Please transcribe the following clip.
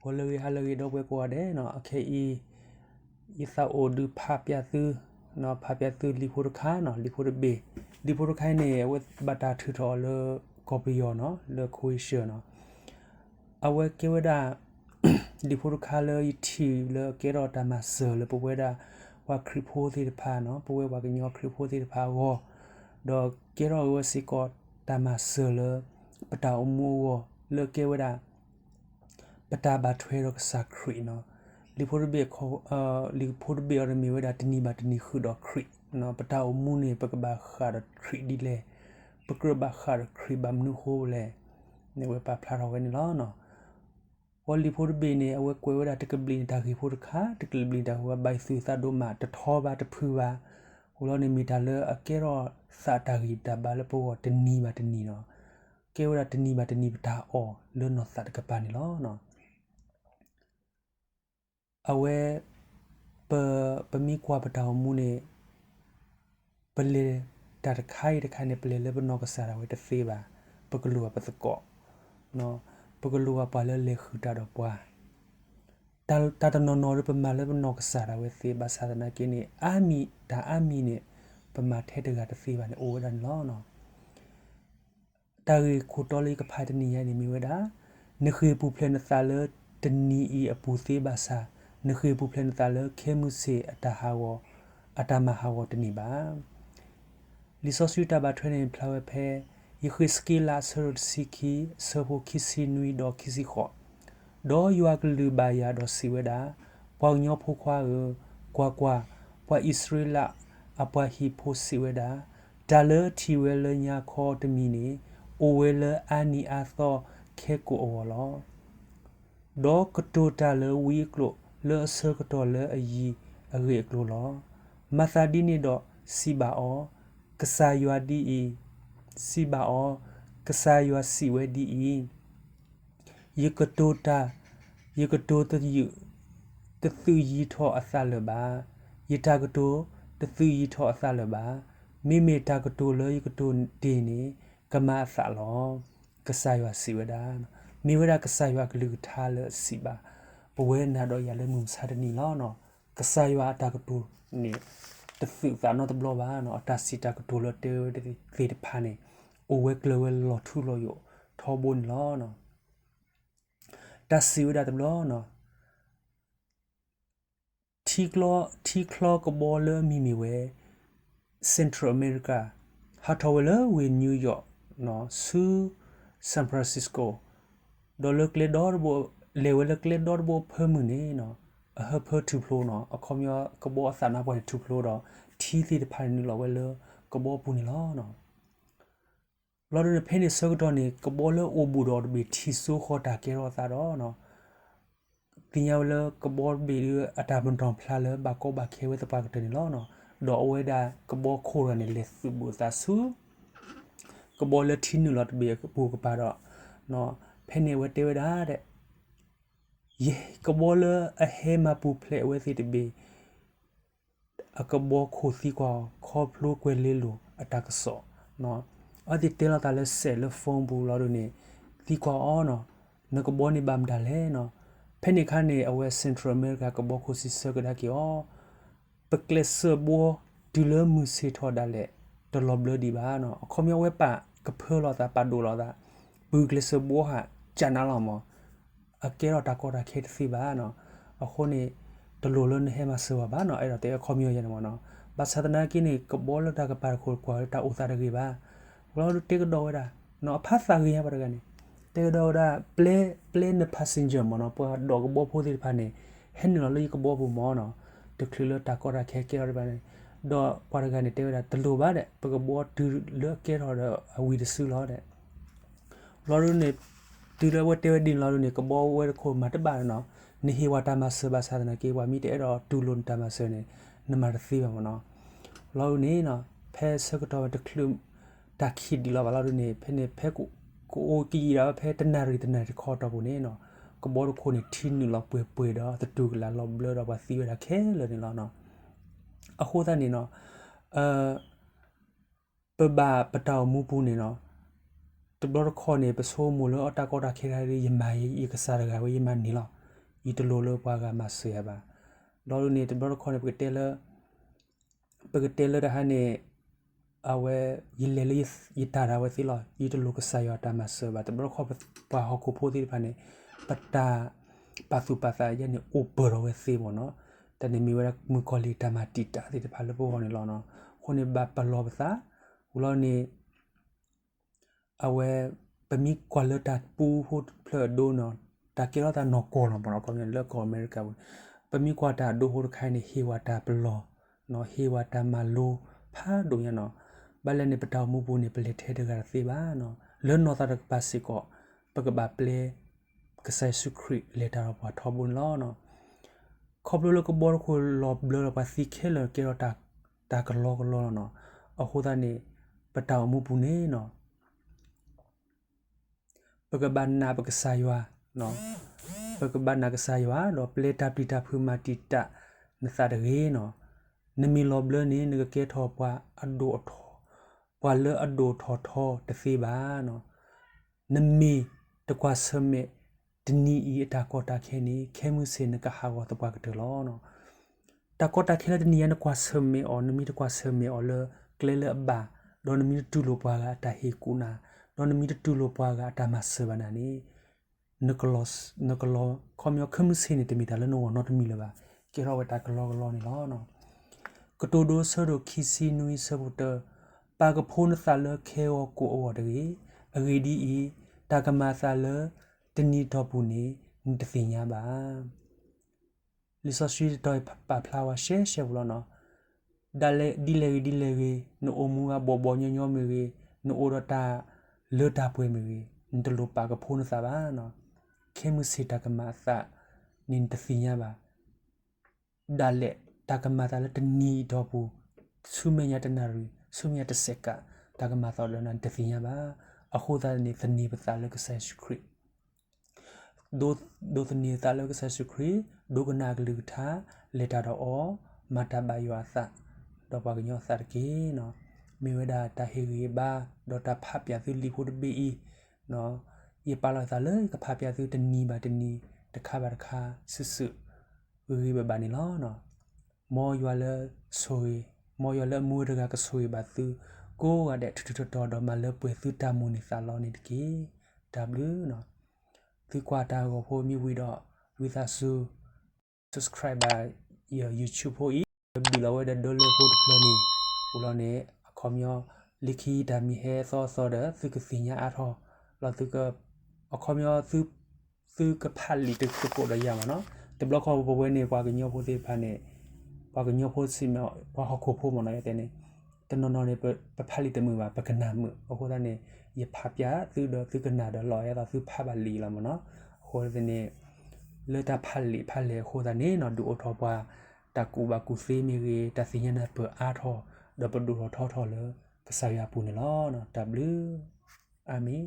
ဂီၤလၢအဂ့ၤ ဟါလၢအဂ့ၤ ဒီပုၢ်ဝဲၢ်ကိးဂၤဒဲးနီၤ, အခဲအံၤ ယသးအိၣ်ဒုးဖးပျးသု, ဖးပျးသုလံာ်ဖိတခါနီၤ, လံာ်ဖိတဘ့ၣ်, လံာ်ဖိတခါအံၤန့ၣ် အဝဲဘၣ်တၢ်ထုးထီၣ်အီၤလၢ ကီၢ်ပယီၤနီၤ, လၢ Croatia နီၤ, အဝဲကဲဝဲဒၣ် လံာ်ဖိတခါလၢယထံၣ်လၢအကဲထီၣ်တၢ်မၤစၢၤလၢပဝဲဒၣ် ပှၤခရံာ်ဖိသ့ၣ်တဖၣ်နီၤ, ပဝဲပှၤကညီခရံာ်ဖိသ့ၣ်တဖၣ်အဂီၢ်, ဒီးကဲထီၣ်ဝဲစ့ၢ်ကီးတၢ်မၤစၢၤလၢ ပတၢ်အိၣ်မူအဂီၢ် လၢကဲဝဲဒၣ် ပတၢ်ဘၣ်ထွဲဒီးကစၢ်ခရံာ်နီၤ, လံာ်ဖိတဘ့ၣ်, လံာ်ဖိတဘ့ၣ်အံၤန့ၣ်မ့ၢ်ဝဲဒၣ်တနံၤဘၣ်တနံၤဃုာ်ဒီးခရံာ်, ပတၢ်အိၣ်မူန့ၣ် ပကဘၣ်ဃးဒီးခရံာ်ဒ်လဲၣ်, ပကြၢးဘၣ်ဃးဒီးခရံာ်ဘၣ်မနုၤဃိလဲၣ်, န့ၣ်ဝဲပာ်ဖျါထီၣ်ဝဲန့ၣ်လီၤ. အဝဲလံာ်ဖိတဘ့ၣ်န့ၣ် အဝဲကွဲးဝဲဒၣ်တကဘျံးန့ၣ်တၢ်ဂ့ၢ်ဖိတခါ, တကဘျံးန့ၣ်တၢ်ဂ့ၢ်ဝဲဘၣ်ယသူၣ်ယသးဒိၣ်မး တထီဘၣ်တဖုးဘၣ်, အဃိလီၤန့ၣ်မ့ၢ်တၢ်လၢအကဲထီၣ်သးတၢ်ဂံၢ်တၢ်ဘါလၢပဂီၢ်တနံၤဘၣ်တနံၤနီၤ, ကဲဝဲဒၣ်တနံၤဘၣ်တနံၤပတၢ်အီၣ်လၢနီၢ်သးတကပၤန့ၣ်လီၤ. အဝဲ ပ ပမ့ၢ်ကွၢ်ပတၢ်အိၣ်မူန့ၣ် ပလဲၤတၢ်တခါအံၤတခါန့ၣ် ပလဲၤလၢပနီၢ်ကစၢ်ဒၣ်ဝဲတသ့ဘၣ်, ပကလိၣ်ဘၣ်ပသကိး, ပကလိၣ်ဘၣ်ပှၤလၢလဲၤဃုာ်တၢ်ဒီးပှၤ, တၢ် တၢ်တနီၤနီၤဒီးပမၤလၢပနီၢ်ကစၢ်ဒၣ်ဝဲသ့, ဘၣ်ဆၣ်သနာ်က့န့ၣ် အါမံၤ တၢ်အါမံၤန့ၣ် ပမၤထဲတဂၤတသ့ဘၣ်န့ၣ် အိၣ်ဝဲဒၣ်န့ၣ်လီၤ. တၢ်ဂ့ၢ်ခိၣ်တီလၢယကဖးတနံၤညါန့ၣ်မ့ၢ်ဝဲဒၣ်, နဃ့ၢ်ပူၤဖျဲးနသးလၢတနံၤအံၤအပူၤသ့ဘၣ်ဆၣ်, နဃ့ၢ်ပူၤဖျဲးနသးလၢခဲမုၢ်ဆ့ၣ်အတၢ်ဟးဂီၤ, အတၢ်မၤဟးဂီၤတန့ၢ်ဘၣ်. လံာ်စီဆှံတၢ်ဘၣ်ထွဲန့ၣ်ဖျါဝဲဖဲ ယဃ့းစက့လးအဆၢဒိၣ်တဆံခံ, အဆၢဖိခံဆံနွံဒီးခံဆံဃိး, ဒီးယွၤကလုၢ်ဘၣ်ယၤဒီးစံးဝဲဒၣ်, ပှၤကညီဖိခွါဧၢ, ကွၢ်ကွၢ်, ပှၤအံၣ်စရ့လးအပှၤဟံၣ်ဖိစံးဝဲဒၣ်, တၢ်လၢအထံၣ်ဝဲလၢညါခီတမံၤန့ၣ် အိၣ်ဝဲလၢအါနံၤအါသီခဲကိာ်အဂီၢ်လီၤ. ဒီးကတိၤတၢ်လၢဝံအကျိာ် လၢအဆၢကတီၢ်လၢအယံၤအဂ့ၢ်အကျိၤလီၤ. မၤသးဒ်န့ၣ်ဒီးစံးဘၣ်အီၤ, ကစၢ်ယွၤဒ်အံၤ, စံးဘၣ်အီၤ, ကစၢ်ယွၤစံးဝဲဒ်အံၤ, ယကတိၤတၢ်, ယကတိၤတယုၢ် တသုးယံၤထီၣ်အသးလၢၤဘၣ်. ယတၢ်ကတိၤတသုးယံၤထီၣ်အသးလၢၤဘၣ်. မ့မ့ၢ်တၢ်ကတိၤလၢယကတိၤတ့ၢ်န့ၣ် ကမၤအသးလီၤ. ကစၢ်ယွၤစံးဝဲဒၣ်, မ့ၢ်ဝဲဒၣ်ကစၢ်ယွၤအကလုၢ်ကထါလၢအစံးဘၣ် ပဝဲနၤဒီးယၤလၢမုၢ်မဆါတနံၤလီၤ. ကစၢ်ယွၤအတၢ်ကတိၤန့ၣ် တသုးသးနီတဘျီဘၣ်, အတၢ်စံးတၢ်ကတိၤလၢတဲဝဲသ့ၣ်တဖၣ်န့ၣ် အိၣ်ဝဲကျၢၤဝဲလီၤထူလီၤယိာ်ထီဘိန့ၣ်လီၤ. တၢ်စံးဝဲဒၣ်တဘျီ ထံချီကဘီလၢအမံၤမ့ၢ်ဝဲ Central America ဟးထီၣ်ဝဲလၢဝ့ၢ် New York ဆူ San Francisco ဒီးလၢကျဲဒီတဘိ လဲၤဝဲလၢကျဲဒီတဘိအဖၢမုၢ်န့ၣ် အဟၢဖၢထူၣ်ဖျိနီၤ, အခီပညီကဘီအသးနါပှၢ်န့ၣ်ထူၣ်ဖျိဒီး ထံသ့ၣ်တဖၣ်န့ၣ်နုာ်လီၤဝဲလၢကဘီပူၤန့ၣ်လီၤ. လီၤဒုးန့ၣ် ဖဲန့ၣ်ဆၢကတီၢ်န့ၣ် ကဘီလၢအိၣ်ဘူးဒီးတဘ့ၣ်ထံၣ်စိဃီၤတၢ်ကဲထီၣ်အသးဒီး သ့ၣ်ညါဝဲလၢကဘီတဘ့ၣ်ဒုး အတၢ်ပနီၣ်ဖျါလၢဘၣ်ကီဘၣ်ခဲဝဲသပှၢ်ကတၢၢ်န့ၣ်လီၤ. ဒီးအဝဲဒၣ်ကဘီခိၣ်တဂၤန့ၣ် လဲၤသုးဘူးအသးဆူ ကဘီလၢထံနုာ်လီၤတဘ့ၣ်အပူၤကပၤဒီး ဖဲန့ၣ်အဝဲတဲဝဲဒၣ်ဒဲး ယကဘီလၢအဟဲမၤပူၤဖျဲးအဝဲသ့ၣ်တဘ့ၣ် အကဘီခိၣ်သံကွၢ်အီၤ ခီဖျိကွဲၤလ့လိၤအတၢ်ကစီၣ်, အဝဲသ့ၣ်တဲလိာ်သးလၢစဲးလၢ phone ပူၤလီၤဒုးန့ၣ် သံကွၢ်အီၤနီၤ, နကဘီန့ၣ်ဘၣ်မတၤလဲၣ်နီၤ. ဖဲန့ၣ်အခါန့ၣ် အဝဲ Central America ကဘီခိၣ်စံးဆၢကဒါက့ၤအီၤ ပကျဲးစၢးဘှီတုၤလၢမုၢ်ဆ့ၣ်ထီၣ်ဒၣ်လဲာ် တလီၤဘျၢဒံးဘၣ်နီၤ. အခီပညီဝဲပာ်ကဖၢလီၤသး ပာ်ဒိၣ်လီၤသး ပကျဲးစၢးဘှီဟးကၢ်နါလီၤမး အကဲထီၣ်တၢ်ကီတၢ်ခဲတသ့ဘၣ်နီၤ. အဃိန့ၣ် တလိၣ်လၢနဟဲမၤစၢၤဝဲဘၣ်နီၤ, အဲၣ်ဒိးတဲအခီပညီယဲန့ၣ်မးနီၤ. ဘၣ်ဆၣ်သနာ်က့န့ၣ် ကဘီလၢတၢ်ကပၤတခိၣ်ကွၢ်လၢတၢ်အိၣ်သးတဂ့ၤဘၣ်. လီၤဒုးတဲကဒီးဝဲဒၣ် အဖးသးဂ့ၤညါပှၤတဂၤန့ၣ် တဲကဒီးဝဲဒၣ် ပျဲ ပျဲန passenger မးနီၤ, ပှၤဒိးကဘီဖိသ့ၣ်တဖၣ်န့ၣ် ဟဲနုာ်လီၤလၢယကဘီပူၤမးနီၤ, တချုးလၢတၢ်ကီတၢ်ခဲကဲထီၣ်ဒံးဘၣ်န့ၣ်, ဒီးပှၤတဂၤန့ၣ်တဲဝဲဒၣ် တလိၣ်ဘၣ်ဒဲး, ပကဘီတုၤလၢအကဲထီၣ်ဒီးအဝံၤတစုလီၤဒဲး လီၤဒုးန့ၣ် တုၤလၢအဝဲတဲဝဲဒ်န့ၣ်လီၤဒုးန့ၣ် ကဘီဝဲတခိၣ်မၤတဘၣ်နီၤ, နဟ့ၣ်ဝဲတၢ်မၤစၢၤဘၣ်ဆၣ်သနာ်က့ ပှၤမ့ၢ်တအဲၣ်ဒိးတူၢ်လိာ်နတၢ်မၤစၢၤန့ၣ် နမၤတသ့ဘၣ်မးနီၤ. လီၤဒုးန့ၣ် ဖဲဆၢကတီၢ်ဝဲတချုး တၢ်ခံးဒံးလီၤဘၣ်လီၤဒုးန့ၣ် ဖဲန့ၣ် ဖဲကအိၣ်ကယံာ်ဒၣ်ဝဲဖဲတနၣ်ရံၣ်တနၣ်ရံၣ်တခီအတီၢ်ပူၤန့ၣ်နီၤ, ကဘီတခိၣ်န့ၣ် ထံနုာ်လီၤပှဲၤပှဲၤဒီးသတူၢ်ကလာ်လီၤဘျၢဒီးပှၤသံဝဲဒၣ်ခဲလၢာ်န့ၣ်လီၤ. အဃိသတးန့ၣ်နီၤ ပဘၣ်ပတၢ်အိၣ်မူပူၤန့ၣ်နီၤ, တဘျီတခီၣ်န့ၣ် ပဆိကမိၣ်လၢအတၢ်ကီတၢ်ခဲတခါဒီး ယမၤယကစၢ်တဂၤဝဲ ယမၤန့ၢ်လီၤ. ယတလိၣ်လၢပှၤဂၤမၤစၢၤယၤဘၣ်. ဒီးဒ်န့ၣ် တဘျီတခီန့ၣ် ပကတဲလၢ ပကတဲလၢတဟါန့ၣ် အဝဲ ယလဲၤလၢယတၢ်ဒၣ်ဝဲသ့လီၤ. ယတလိၣ်ကစၢ်ယွၤတၢ်မၤစၢၤဘၣ်. တဘျီတခီ ပှၤဟီၣ်ခိၣ်ဖိသ့ၣ်တဖၣ်န့ၣ် ပတၢ်ပာ်သူၣ်ပာ်သးယဲန့ၣ် အိၣ်ပၢၢ်ထီၣ်ဝဲသ့မ့ၢ်နီၤ. တၢ်န့ၣ်မ့ၢ်ဝဲဒၣ်မုၣ်ကီၤလံၢ်တၢ်မၤတံာ်တာ်သ့ၣ်တဖၣ်လၢပဂီၢ်န့ၣ်လီၤနီၤ. အဃိန့ၣ် ဘၣ်ပလီၢ်ပသး, ဝံၤလီၤန့ၣ် အဝဲ ပမ့ၢ်ကွၢ်လၢတၢ်ပူဖိတဖျၢၣ်အဒိနီၤ, တၢ်ကဲထီၣ်သးနီၢ်ကီၢ်လီၤမ့ၢ်နီၤ, ခီပညီလၢကီၢ်အမဲရကၤပူၤ, ပမ့ၢ်ကွၢ်တၢ်အဒိဖိတခါအံၤန့ၣ် ဟ့ၣ်ဝဲတၢ်ပလီၢ်, ဟ့ၣ်ဝဲတၢ်မၤလိဖးဒိၣ်ညါနီၤ. ဘၣ်လဲၣ်န့ၣ် ပတၢ်အိၣ်မူပူၤန့ၣ် ပလဲၤထဲတဂၤတသ့ဘၣ်နီၤ. လၢနီၢ်သးတကပၤစ့ၢ်ကီး ပကဘၣ်ပျဲ ကစၢ်ယ့ၣ်ၡူးခရံာ်လဲၤတၢ်ဒီးပှၤထီဘိန့ၣ်လီၤ. ခီဖျိလၢကဘီတခိၣ်လီၤဘျၢလီၤပှၤသံခဲလၢာ် ကဲထီၣ်တၢ်ကလီကလီလီၤနီၤ. အဃိသတးန့ၣ် ပတၢ်အိၣ်မူပူၤန့ၣ်နီၤ ပကဘၣ်နာ်ပကစၢ်ယွၤ, ပကဘၣ်နာ်ကစၢ်ယွၤ ဒီးပျဲတၢ်ပျံၤတၢ်ဖုးမၤတံာ်တာ်နသးတဂ့ၤနီၤ. နမ့ၢ်လီၤဘျၢန့ၣ် နကကဲထီၣ်ပှၤအဒိၣ်အထီ, ပှၤလၢအဒိၣ်ထီၣ်ထီတသ့ဘၣ်နီၤ. နမ့ၢ်တကွၢ်ဆၢၣ်မဲာ်တနံၤအံၤအတၢ်ကီတၢ်ခဲန့ၣ် ခဲမုၢ်ဆ့ၣ်နကဟးဂီၤသပှၢ်ကတၢၢ်လီၤ. တၢ်ကီတၢ်ခဲလၢတနံၤအံၤ နကွၢ်ဆၢၣ်မဲာ်အီၤ, နမ့ၢ်တကွၢ်ဆၢၣ်မဲာ်အီၤလၢကျဲလၢအဘၣ်, ဒီးနမ့ၢ်တတူၢ်လိာ်ပှၤဂၤအတၢ်ဟ့ၣ်ကူၣ်နၤ, ဒီးနမ့ၢ်တတူၢ်လိာ်ပှၤဂၤအတၢ်မၤစၢၤဘၣ်နၤန့ၣ် နကလီၤ, နကလီၤခီပညီ ခဲမုၢ်ဆ့ၣ်န့ၣ် တမ့ၢ်တၢ်လၢနဂီၢ်နီတမံၤလၢၤဘၣ်, ကဲထီၣ်ဝဲတၢ်ကလီကလီန့ၣ်လီၤ. ကတိၤဒိ ဆၢဒိၣ်ခံဆံနွံ ဆၢဖိတၢ, ပာ်ကဖိနသးလၢခဲဂီၤကိာ်အဂီၢ်တဂ့ၤ, အဂ့ၢ်ဒ်အံၤ, တၢ်ကမၤအသးလၢတနံၤအတီၢ်ပူၤန့ၣ် နတသ့ၣ်ညါဘၣ်. လံာ်စီဆှံတတီၤအံၤပာ်ဖျါဝဲရှဲရှဲပူၤလီၤနီၤ. ဒ်လဲၣ်ဂ့ၤဒ်လဲၣ်ဂ့ၤ, နအိၣ်မူဂၤဘီၣ်ဘီၣ်ညီညီမ့ၢ်ဂ့ၤ, နအိၣ်ဒီးတၢ်လၢတၢ်ပှဲၤမ့ၢ်ဂ့ၤ, နတလိၣ်ပာ်ကဖိနသးဘၣ်နီၤ. ခဲမုၢ်ဆ့ၣ်တၢ်ကမၤအသးန့ၣ် နတသ့ၣ်ညါဘၣ်. ဒ်လဲၣ် တၢ်ကမၤအသးလၢတနံၤအတီၢ်ပူၤ, ဆူမဲာ်ညါတနၣ်ရံၣ်, ဆူမဲာ်ညါတစဲးကး, တၢ်ကမၤအသးဒီးနၤ နတသ့ၣ်ညါဘၣ်. အဃိသတးန့ၣ် သန့ၤပသးလၢကစၢ်ယ့ၣ်ၡူးခရံာ် ဒိးသန့ၤသးလၢကစၢ်ယ့ၣ်ၡူးခရံာ်, ဒိကနၣ်အကလုၢ်ကထါ, လဲၤတၢ်ဒီးအီၤ, မၤတၢ်ဘၣ်ယွၤအသး, ဒီးပှၤကညီအသးတက့ၢ်နီၤ. မ့ၢ်ဝဲဒၣ်တၢ်ဟ့ၣ်ဂံၢ်ဟ့ၣ်ဘါ, ဒီးတၢ်ဖးပျၢ်သုလံာ်ဖိတဘ့ၣ်အံၤ, ယပာ်လီၤသးလၢယကဖးပျၢ်သုတနံၤဘၣ်တနံၤ, တခါဘၣ်တခါ, စုာ်စုာ်, ဂ့ၤဂ့ၤဘၣ်ဘၣ်န့ၣ်လီၤ. မ်ယွၤလၢဆိၣ်ဂ့ၤ, မ်ယွၤလၢအမူဝဲတဂၤကဆိၣ်ဂ့ၤဘၣ်သု, ကိးဂၤဒဲးထူးထူးတီၤတီၤ ဒီးမၤလၢပှဲၤသုတၢ်မိၣ်န့ၢ်သးလီန့ၣ်တက့ၢ်. တၢ်ဘျုးနီၤ. သုကွၢ်တၢ်ဂီၤဖိမ့ၢ်ဝံၤဒီး, ဝံသးစူၤ subscribe ဘၣ်ယ YouTube ဖိအံၤ, ဘုၣ်လီၤဝဲဒီးဒၢလၢဖိတဖျၢၣ်န့ၣ်, အိၣ်လီၤန့ၣ်, အခီပညီ, လၢခံတၢ်မံၤဟဲအသီအသီဒီး သုကသ့ၣ်ညါအါထီၣ်, လီၤသုက, အခီပညီသု, သုကဖးလံာ်တသကိးဒီးယၤမ့ၢ်နီၤ. တဘျီခီပဝဲန့ၣ် ပှၤကညီဖိသ့ၣ်တဖၣ်န့ၣ်, ပှၤကညီဖိစံးမ့ၢ် ပှၤဟီၣ်ခိၣ်ဖိမ့ၢ်နီၤ ယတဲန့ၣ်, တနီၤနီၤန့ၣ် ပဖးလံာ်တမုာ်ဘၣ် ပကနၣ်မုာ်. အဃိသတးန့ၣ် ယဖးပျၢ်သုဒီးသုကနၣ်ဒီးလီၤ ယသးသုဖးဘၣ်လံာ်လီၤမ့ၢ်နီၤ. အဃိသတးန့ၣ် လၢတၢ်ဖးလံာ်ဖးလဲၢ်အဃိသတးန့ၣ်နီၤ ဒုးအိၣ်ထီၣ်ပှၤ တၢ်ကူၣ်ဘၣ်ကူၣ်သ့မ့ၢ်ဂ့ၤ, တၢ်သ့ၣ်ညါနၢ်ပၢၢ်အါထီၣ်, ဒီးပဒိၣ်ထီၣ်ထီထီၣ်လၢကစၢ်ယွၤအပူၤန့ၣ်လီၤ. တၢ်ဘျုး. အၤမ့ၣ်.